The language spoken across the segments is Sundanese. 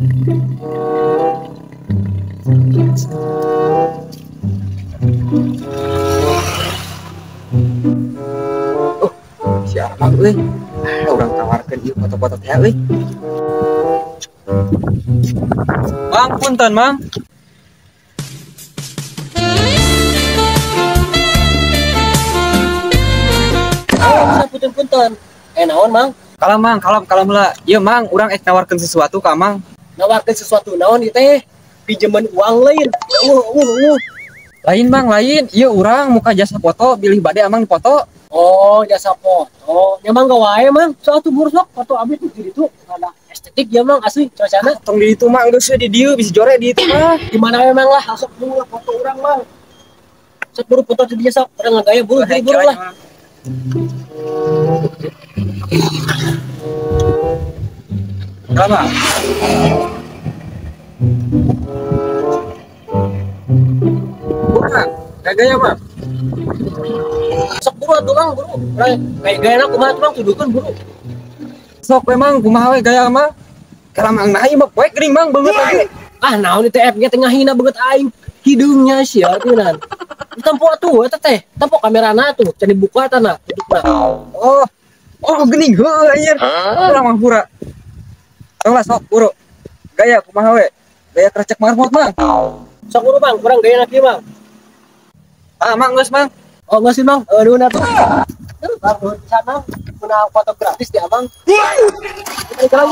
Oh, si Amang euy. Ah, urang tawarkeun ieu foto-foto teh euy. Mang, punten, Mang. Oh, punten-punten. Naon, Mang? Kalem, Mang, kalem, kalem lah. Ieu, Mang, urang ek nawarkeun sesuatu ka Mang. Nawarkeun sesuatu naon ieu teh? Pinjeman uang lain. Lain, Mang, lain. Ieu urang muka jasa foto, bilih bade Amang dipoto. Oh, jasa foto. Ya Mang gawe, Mang. Sok atuh buru sok foto abdi tuh di ditu. Ada estetik ya, Mang, asli cuacana. Tong di ditu, Mang, geus di dieu bisa jore di ditu mah. Di mana memang lah, sok buru lah foto urang, Mang. Sok buru foto di dieu sok, urang ngagaya buru buru lah. Berapa? Bukan, kayak gaya, Mang. Sok buru atuh, Mang, buru. Kayak gaya na kumaha tuh, Mang, tuduhkeun buru. Sok memang kumaha we gaya mah. Kalamang nah ieu mah poek geuning, Mang, beungeut lagi. Ah, naon ieu teh FG teh ngahina beungeut aing. Hideungnya sia teunan. Tempo atuh eta teh, tempo kamerana atuh, can dibuka tanah, tutupna. Oh. Oh, geuning heueuh anjir. Urang mah pura. Tong lah sok buru. Gaya kumaha we? Gaya krecek marmot, Mang. Sok buru, Mang, kurang gaya na kieu, Mang. Ah, Mang, geus, Mang. Oh, geus sih, Mang. Nuhun atuh. Bang, nuhun pisan, Mang. Kuna foto gratis di Abang. Kita.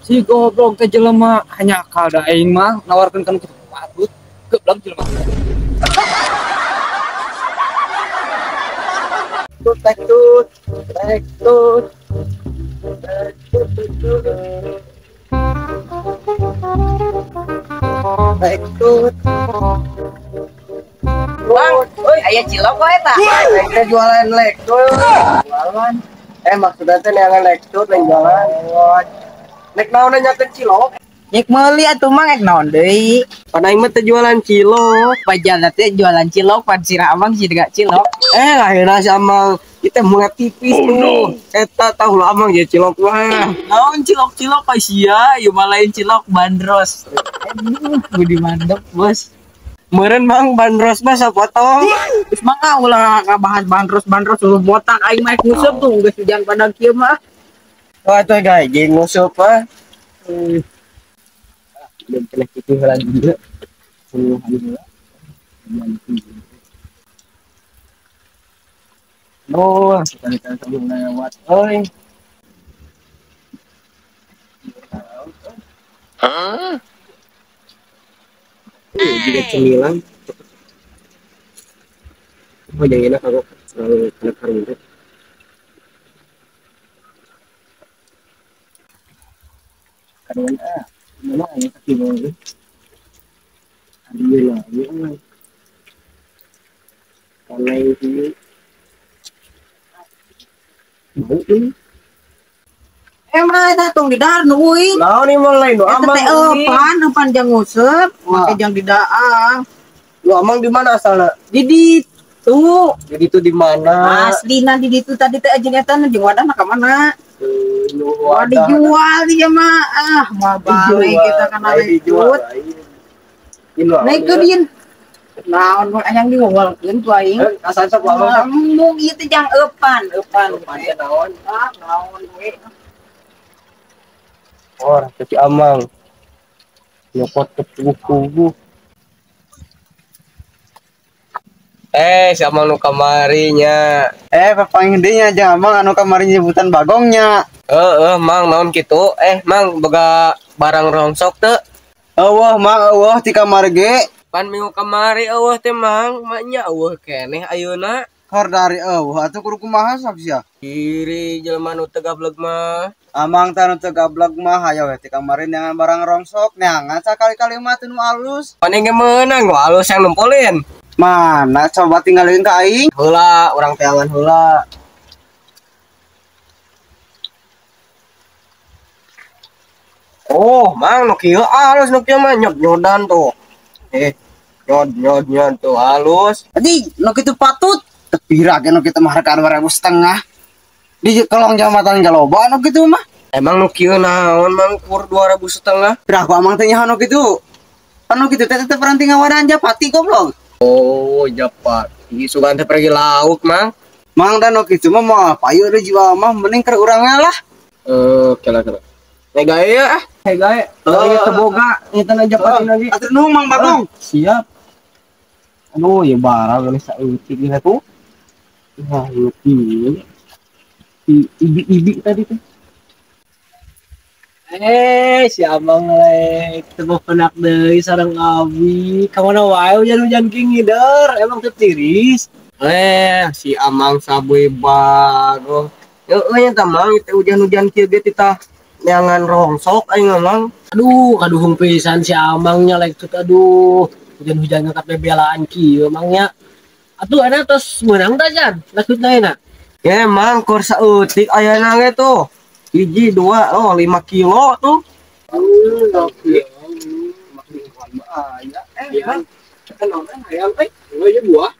Si goblok teh jelema hanya kada aing mah nawarkeun kana kitu patut goblok jelema. Tut tek tut tek tut tek tut tut tek tut. Bang, oi aya cilok wae eta. Teh jualan lektut. Jualan. Maksudnya teh neangan lektut lain jualan. Nek naon nanyakeun cilok? Nyek meuli atuh Mang, ek naon deui? Pan aing mah teh jualan cilok. Pajalna teh jualan cilok, pan sirah Amang siga cilok. Akhirnya si Amang kita mulai tipis tuh. No. Eta tahu lah Amang jadi cilok mah. Naon cilok-cilok ka sia, ieu mah lain cilok bandros. Aduh, budi mandek, Bos. Meureun Mang bandros mah sapotong. Geus mah ulah ngabahas bandros-bandros lu botak aing mah nguseup tuh geus hujan padang kieu mah. Wah, tuh guys, jeung nguseup mah. Belum kena kitu heula dieu. Oh, sekali-kali sebelum lewat, oi. Hah? Juga cemilan. Oh, jangan enak aku selalu kena karung itu. Kadang mana ya kaki bawah. Ada lagi, karena ini bau ini. Emang eta tong di dahar nu euy. Naon ieu mah lain nu Amang. Eta teh eupan, eupan jang nguseup, make jang di daang. Lu Amang di mana asalna? Di ditu. Di ditu di mana? Aslina di ditu tadi teh jeung eta jeung wadahna ka mana? Wah, dijual dia mah. Ah, mah balik kita kana lecut. Naik ke din. Naon mun anyang diwawalkeun ku aing. Asal sok Amang. Embung ieu teh jang eupan, eupan. Eupan teh naon? Ah, naon we. Oh, si Amang. Nyokot ke kubu-kubu. Si Amang nu kamarinya. Papanggih deui nya jeung Amang anu kamari nyebutan bagongnya. Heeh, Mang, naon kitu? Mang, boga barang rongsok teu? Eueuh, Mang, eueuh ti kamari ge. Pan minggu kamari eueuh teh, Mang. Maknya eueuh keneh ayeuna. Hor dari eueuh atuh kudu kumaha sok sia? Kiri jelema nu teu gableg mah. Amang teh nu teu gableg mah hayo we ti kamari neangan barang rongsok, neangan sakali-kali mah teu nu alus. Pan ge meunang nu alus yang numpulin. Mana coba tinggalin ka aing? Heula, urang teangan heula. Oh, Mang nu kieu alus nu kieu mah nyod-nyodan tuh. Nyod nyod nyod tuh halus. Tadi nu kitu patut. Tepira ge nu kitu mah harga 2.500. Di kolong jambatan ge loba anu kitu mah. Emang nu kieu naon, Mang, kur 2.500? Piraku amang teh nyaho nu kitu. Anu kitu teh teh peranti ngawadan japati, goblok. Oh, japati. Sugan teh pergi lauk, Mang. Mang, dan nu kitu mah moal payu deui jiwa mah, mending keur urangnya lah. Eh, kela kela. Nih gaya ah. Hei gae, oh, teu boga, eta na japati lagi. Atur nuhun, Mang Bagong. Siap. Aduh, ya barang ini saeutik ini tuh. Wah, ini ibi-ibi tadi tuh. Eh, si Abang lek teu penak deui sareng abi. Ka mana wae hujan-hujan kieu ngider, emang teu tiris? Eh, si Amang saboy bago. Heeh nya tah, Mang, teh hujan-hujan kieu ge titah neangan rongsok aing, Mang. Aduh, kaduhung pisan si Amangnya lek tut, aduh. Hujan-hujan ngangkat bebelaan kieu mangnya. Atuh ana tos meunang tah jan, maksudna enak. Ya, Mang, kur saeutik ayana ge tuh. Hiji, dua, oh, 5 kilo tuh. Oke. Eh, Mang, kan hayang eh, ieu buah.